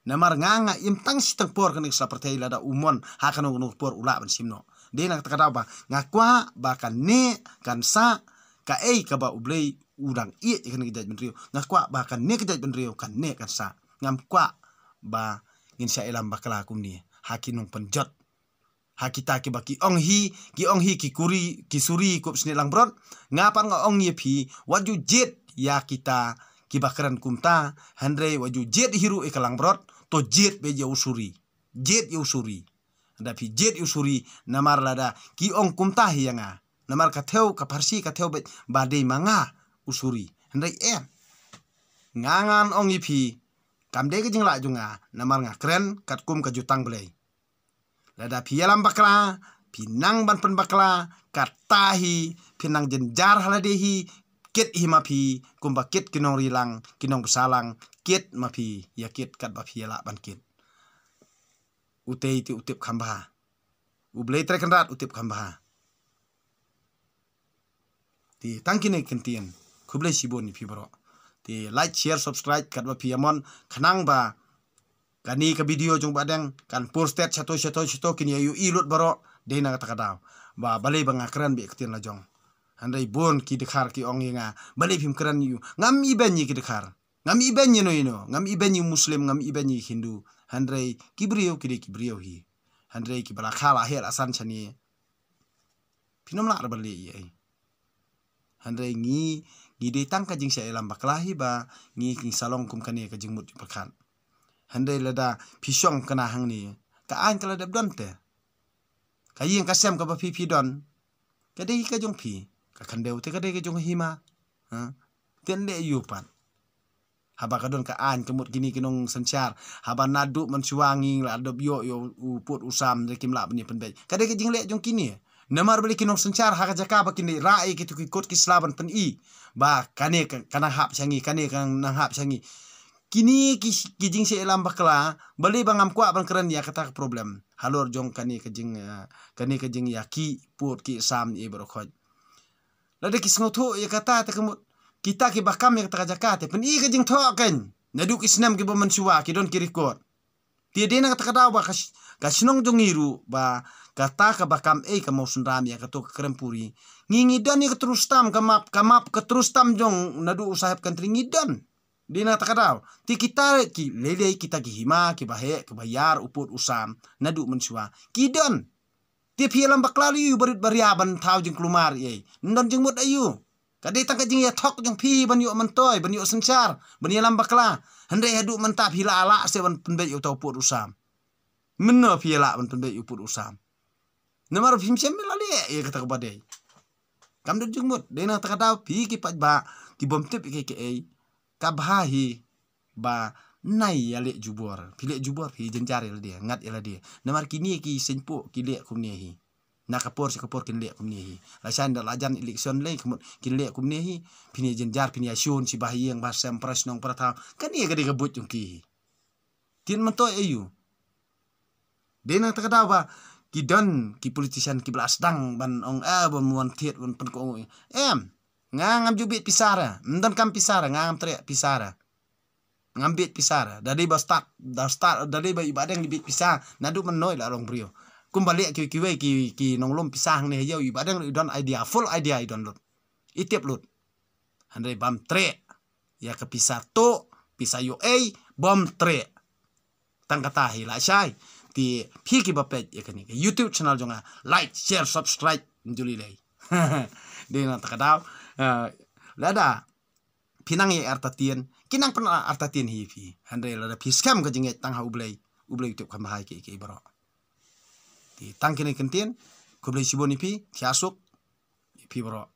Namar nga nga im tang shi tang por kane ka sla pyrthei lada u mon ha kano kano por u lah ban shim noh. Dei na kata ka daw ba nga kwah ba kane kan sah kaei kaba U Blei u dang ïeit ïa kane ka jaitbynriew. Nga kwah ba kane ka jaitbynriew kane kan sah. Ngam kwah ba ngin shah ïalam bakla kumne ha ki nongpynjot. Ha kita kiba ki ong hi, ki ong hi ki kuri, ki suri kup snieh langbrot. Nga pat nga ong ïa phi, wat ju jied ïa kita kiba kren kumta, hynrei wat ju jied hi ruh ïa ka langbrot, to jied beit ïa u suri. Jied ïa u suri. Da phi jied ïa u suri, namar lada ki ong kumta hi ïa nga. Namar ka thew, ka pharshi, ka thew beit ba dei ma nga u suri. Hynrei em. Nga ngan ong ïa phi, kam dei ka jinglah jong nga, namar nga kren katkum ka jutang Blei. Lada phi ïalam bakla, phi nang ban pynbakla, kata hi, phi nang jynjar ha lade hi, kit hi ma phi, kumba kit ki nongri lang, ki nongbsa lang, kit ma phi, ïa kit katba phi ïa lah ban kit. Utei te u tip kham bha. U Blei Trai Kynrad u tip kham bha. Te tang kine ki ktien. Khublei shibun ïa phi baroh. Te like, share, subscribe katba phi ïa mon khnang ba kane ka video jong Bah Deng kan pur stet shato shato shato kin ïa ïohi lut baroh. Dei na kata ka daw ba balei ba nga kren beit ktien la jong. Hynrei bun ki dkhar ki ong ïa nga, balei phim kren ïa u. Ngam ibeiñ ïa ki dkhar. Ngam ibeiñ ïa no ïa no. Ngam ibeiñ ïa u Muslim, ngam ibeiñ ïa u Hindu. Hynrei ki briew ki dei ki briew hi. Hynrei kiba la kha la heh la san shane, phin ym lah re ban leh ei ei. Hynrei ngi, ngi dei tang ka jingshah ïalam bakla hi ba ngi, ngi sa long kum kane ka jingmut jingpyrkhat. Hynrei lada phi shong kane hangne, ka aiñ ka la dep don te. Ka ïing ka sem kaba phi phi don, ka dei ka jong phi. Ka khyndew te ka dei ka jong hima. Ha? Te ynda ïoh pat. Haba ka don ka aiñ ka mut kine ki nongsynshar. Haba naduh mynshuwa ngi la dep ïoh ïa u pud u sam, hynrei kim lah ban ïa pynbeit. Ka dei ka jingleh jong kine. Namar balei ki nongsynshar ha ka jaka ba kin leit rah ïa kito ki kot ki sla ban pyni ba kane ka, ka nang hap sha ngi, kane ka nang hap sha ngi. Kine ki, ki jingshah ïalam bakla, balei ba ngam kwah ban kren ïa kata ka problem halor jong kane ka jing, eh, kane ka jingïakhih pud ki sam ïa baroh khoit. Lada ki sngewthuh ïa kata te ka mut kita kiba kam ïa kata ka jaka te pyni ka jingthoh kein. Naduh ki snem kiba mynshuwa ki don ki record. Te dei na kata ka daw ba ka sh-, ka shnong jong ngi ruh ba kata kaba kam ei ka Mawsynram ïa kato ka Krempuri. Ngi ngi don ïa ka trustam ka map, ka map ka trustam jong naduh u Saheb Kantri ngi don. Dei na kata ka daw. Te kita ki lei lei kita ki hima kiba heh kiba ïar u pud u sam naduh mynshuwa. Ki don. Te phi ïalam bakla ïa u barit baria ban thaw jingkulmar ei ei. Ym don jingmut aïu. Ka dei tang ka jingïathok jong phi ban ïoh myntoi, ban ïoh synshar, ban ïalam bakla. Hynrei haduh mynta phi la lah se ban pynbeit ïa uta u pud u sam. Mynno phi ïa lah ban pynbeit ïa u pud u sam. Namar phim shem la leh ïa kata kaba dei. Kam don jingmut, dei na kata ka daw phi ki paidbah ki bym tip ïa kiei kiei. Ka bha hi ba nai ïa leh jubor. Phi leh jubor phi jynjar ïa lade, ngat ïa lade. Namar kine ki seiñ puh ki leh kumne hi. Na ka por sha ka por kin leh kumne hi. Lashai da la jan election lei ka mut kin leh kumne hi. Phin ïa jynjar, phin ïa shun shi ba ha ïing ba ha sem, para shnong para thaw. Kane ka dei ka buit jong ki hi. Tien mynta aïu? Dei na kata ka daw ba ki don ki politician kiba la sdang ban ong, eh, ban wan thied, ban pynkoh. Em, nga ngam ju bit pisa re. Ym donkam pisa re, nga ngam treh pisa re. Ngam bit pisa re. Da dei ba start, da start, da dei ba i Bah Deng i bit pisa. Naduh mynno i la long briew. Kumba leh ki, kiwei ki, ki nonglum pisa hangne ha ïew, i Bah Deng i don idea, full idea i don lut. I tip lut. Hynrei bam treh ïa ka pisa tuh, pisa ïoh ei, bam treh. Tang kata hi lashai. Te phi kiba peit ïa kane ka YouTube channel jong nga, like, share, subscribe, ym ju lei lei. Dei na kata ka daw, eh, lada phi nang ïa artatien, ki nang pynartatien hi phi. Hynrei lada phi skhem ka jingngeit tang ha U Blei, U Blei u tip kham bha ïa ki, ki baroh. Te tang kine ki ktien, khublei shibun ïa phi, thiah suk ïa phi baroh.